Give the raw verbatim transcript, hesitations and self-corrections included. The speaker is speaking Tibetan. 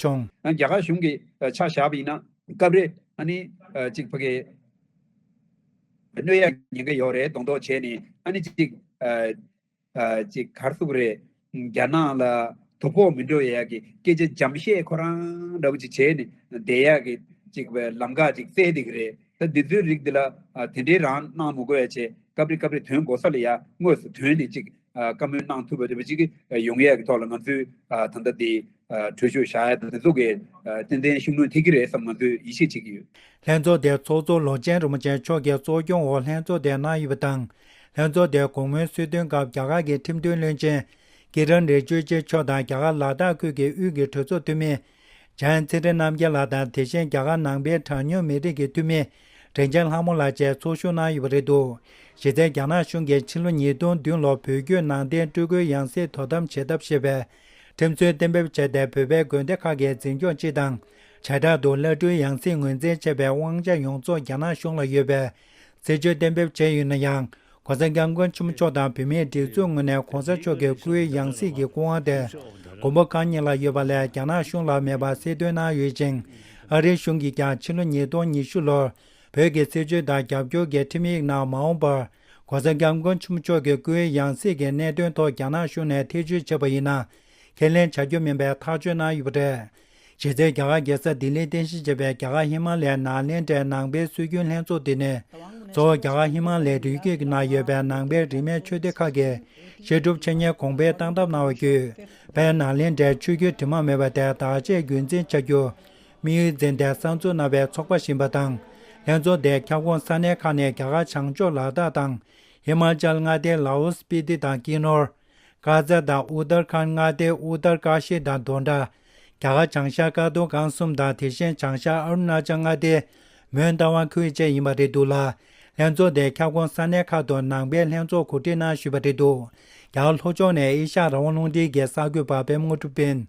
བྱུང་། ཡང་རྒྱ་གར་གཞུང་གིས་ཆ་བཞག་པ་ཡིན་ན་སྐབས་རེ་ཨ་ནི་ཅིག་ཕ་གི་གནོད་ཡ་ཉེན་ཁ་ཡོད་རེད་མདོག་མདོག་བྱས་ནས་ཨ་ནི་ཅིག་ཅིག་ག་རེ་ཟེར་དགོས་རེད། རྒྱ་ནག་ལ་དོ་ཕོག་མི་འགྲོ་ཡ་གི་སྐད་ཆ་འཇམ་བཤད་ཁོ་རང་འདྲ་བོ་ཅིག་བྱས་ནས་བསྡད་ཡ་གི་ཅིག་ལམ་ཁ་ཅིག་བཙལ་བསྡད་ཀྱི་རེད། ད་འདི་ཚོའི་རིགས་འདི་ལ་དེ་འདྲའི་རང་གནང་མི་དགོས་ཡ་བྱས་སྐབས་རེ་སྐབས་རེ་དོན་གོ་ས་ལ་ཡ་དངོས་སུ་ཐོན་ནས་ཅིག་བཀའ་མོལ་གནང་ཐུབ་པ་འདྲ་བོ་ཅིག་ཡོང་ཡ་གི་ཐོག་ལ་ང་ཚོས་ད་ལྟ་འདི་གྲོས་ཆོད་བཞག་ཡ་ད་འདི་ཚོ་གི་ཏན་ཏན་ཤུགས་སྣོན་ཐེབས་ཀྱི་རེད་བསམ་ང་ཚོས་ཡིད་ཆེས་བྱེད་ཀྱི་ཡོད། ལྷན་ཚོགས་དེར་ཚོགས་གཙོ་ལོ་ཆེན་རིན་པོ་ཆེ་མཆོག་གིས་གཙོ་སྐྱོང་འོག་ལྷན་ཚོགས་དེ་གནང་ཡོད་པ་དང་། ལྷན་ཚོགས་དེར་དགོང་མོའི་གསོལ་སྟོན་སྐབས་རྒྱ་གར་གྱི་ཁྲིམས་དོན་བློན་ཆེན་ཀི་རན་རི་ཇི་ཇུ་མཆོག་དང་རྒྱ་གར་ལ་དྭགས་ཁུལ་གྱི་དབུས་ཀྱི་གྲོས་ཚོགས་འཐུས་མི་ཇན་ཚེ་རིང་རྣམ་རྒྱལ་ལགས་དང་དེ་བཞིན་རྒྱ་གར་ནང་པའི་གྲངས་ཉུང་མི་རིགས་ཀྱི་འཐུས་མི་རིན་ཆེན་ལྷ་མོ་ལགས་བཅས་ཚོགས་ཞུགས་གནང་ཡོད་པ་རེད་འདུག་གཞི་རྩའི་རྒྱ་ནག་གཞུང་གིས་ཕྱི་ལོ་ཉིས་སྟོང་བདུན་ལོར་བོད་བརྒྱུད་ནང་བསྟན་སྤྲུལ་སྐུའི་ཡང་སྲིད་དོ་དམ་བྱེད་ཐབས་ཞེས་པའི་ཁྲིམས་སྲོལ་གཏན་འབེབས་བྱས་ཏེ་བོད་པའི་དགོན་སྡེ་ཁག་གི་འཛིན་སྐྱོང་སྤྱི་དང་། བྱེ་བྲག་ཏུ་བླ་སྤྲུལ་ཡང་སྲིད་ངོས་འཛིན་བྱེད་པའི་དབང་ཆ་ཡོངས་རྫོགས་རྒྱ་ནག་གཞུང་ལ་ཡོད་པའི་སྲིད་བྱུས་གཏན་འབེབས་བྱས་ཡོད་ན་ཡང་། ྋགོང་ས་ྋསྐྱབས་མགོན་ཆེན་པོ་མཆོག་དང་བོད་མིའི་སྒྲིག་འཛུགས་ངོས་ནས་ྋགོང་ས་མཆོག་གི་སྐུའི་ཡང་སྲིད་ཀྱི་སྐུ་དབང་དེ་མགོན་པོ་གང་ཉིད་ལ་ཡོད་པ་ལས་རྒྱ་ནག་གཞུང་ལ་མེད་པ་གསལ་སྟོན་གནང་ཡོད་ཅིང་། ཨ་རིའི་གཞུང་གིས་ཀྱང་ཕྱི་ལོ་ཉིས་སྟོང་ཉི་ཤུ་ལོར་བོད་ཀྱི་སྲིད་བྱུས་དང་རྒྱབ་སྐྱོར་གྱི་ཁྲིམས་ཡིག་ནང་མ་འོངས་པར་ྋགོང་ས་ྋསྐྱབས་མགོན་ཆེན་པོ་མཆོག་གི་སྐུའི་ཡང་སྲིད་ཀྱི་གནད་དོན་ཐོག་རྒྱ་ནག་གཞུང་ནས་ཐེ་བྱུས་བྱས་པ་ཡིན་ན། ཁས་ལེན་བྱ་རྒྱུ་མིན་པའི་ཐག་གཅོད་གནང་ཡོད་པ་རེད། གཞི་རྩའི་རྒྱ་གར་རྒྱལ་ས་ལྡི་ལིར་རྟེན་གཞི་བྱས་པའི་རྒྱ་གར་ཧི་མ་ལའི་ནཱ་ལེནྡྲའི་ནང་པའི་སྲོལ་རྒྱུན་ལྷན་ཚོགས་འདི་ནི། གཙོ་བོ་རྒྱ་གར་ཧི་མ་ལའི་རི་རྒྱུད་ཀྱི་ནང་ཡོད་པའི་ནང་པའི་རིས་མེད་ཆོས་སྡེ་ཁག་གི་བཤད་སྒྲུབ་འཆད་ཉན་གོང་འཕེལ་གཏང་ཐབས་གནང་བ་བརྒྱུད། དཔལ་ནཱ་ལེནྡྲའི་ཆོས་བརྒྱུད་དྲི་མ་མེད་པ་དེ་བདག་གཅེས་རྒྱུན་འཛིན་བྱ་རྒྱུ། དམིགས་ཡུལ་འཛིན་ཏེ་གསར་འཛུགས་གནང་བའི་ཚོགས་པ་ཞིག་ཡིན་པ་དང་། ལྷན་ཚོགས་དེར་ཁྱབ་ཁོངས་ས་གནས་ཁག་ནས་རྒྱ་གར་བྱང་ཕྱོགས་ལ་དྭགས་དང་། ཧི་མ་ཅལ་མངའ་སྡེའི་ལའོ་སྤི་ཏི་དང་ཀི་ནོར། ཀ་ཛ་དང་ཨུ་ཏར་ཁཱན་མངའ་སྡེའི་ཨུ་ཏར་ཀ་ཤི་དང་དོན་ཁྲ། རྒྱ་གར་བྱང་ཤར་ཀ་རྡོར་སྒང་གསུམ་དང་དེ་བཞིན་བྱང་ཤར་ཨ་རུ་ན་ཅལ་མངའ་སྡེའི་མོན་རྟ་དབང་ཁུལ་བཅས་ཡིན་པ་རེད་འདུག་ལ། ལྷན་ཚོགས་དེར་ཁྱབ་ཁོངས་ས་གནས་ཁག་ཏུ་ནང་པའི་ལྷན་ཚོགས་གོ་སྒྲིག་གནང་ཞུས་པ་རེད་འདུག་རྒྱ་གར་ལྷོ་ཕྱོགས་ནས་ཨེ་ཤ་ཡ་རང་དབང་རླུང་འཕྲིན་གྱི་གསར་འགོད་པ་པད་མ་དངོས་གྲུབ་ཡིན།